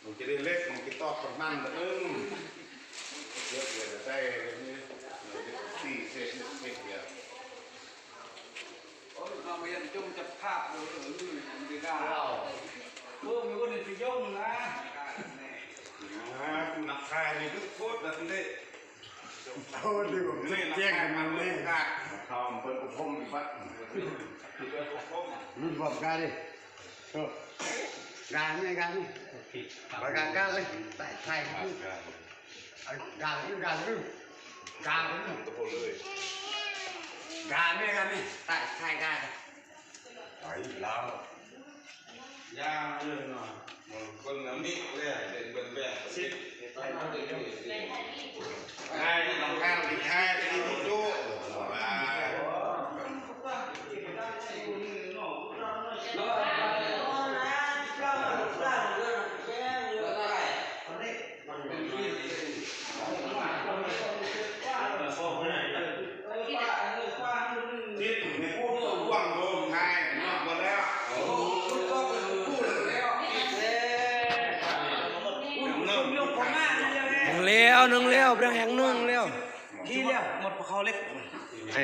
ມັນຈະໄດ້ເລັກ ມັນຈະຕອກປານນັ້ນ ເອີ ເລັກເລີຍ ໃສ່ເລີຍ ສີ່ເຊັດ ເຊັດດຽວ. ໂອ້ຍ ເຮົາມາຮຽນຈົ່ງຈັບພາບ ເອີ ເອີ ເອີ ເອີ ມີຄົນຊິຍົງນະ ອ່າ ນັກຂາຍນີ້ຄືໂຄດລະຕິເດ. ໂອ້ ດີ ແຈ້ງກັນມາເລີຍ ເຂົາເພິ່ນອົບຮົມຢູ່ບັດ ລຸ້ນບອກກາເດ້ ໂອ້ ການີ້ ການີ້ ປະກາດກາເລີຍ ໄປ ໄປ ການີ້ ການີ້ ການີ້ ການີ້ ໄປ ໄປ ການີ້ ໄປລາວ. ຢ່າເລີຍເນາະ ຄົນລະມິແລ້ວເປັນເບິ່ງແບບຊິໄດ້ນ້ອງການໄປຂາຍໄປຢູ່ໂຕ ໜຶ່ງແລ້ວ ໜຶ່ງແລ້ວ ເລື່ອງແຮງໜຶ່ງແລ້ວ ດີແລ້ວ ໝົດພວກເຂົາເລັກ ໄອ້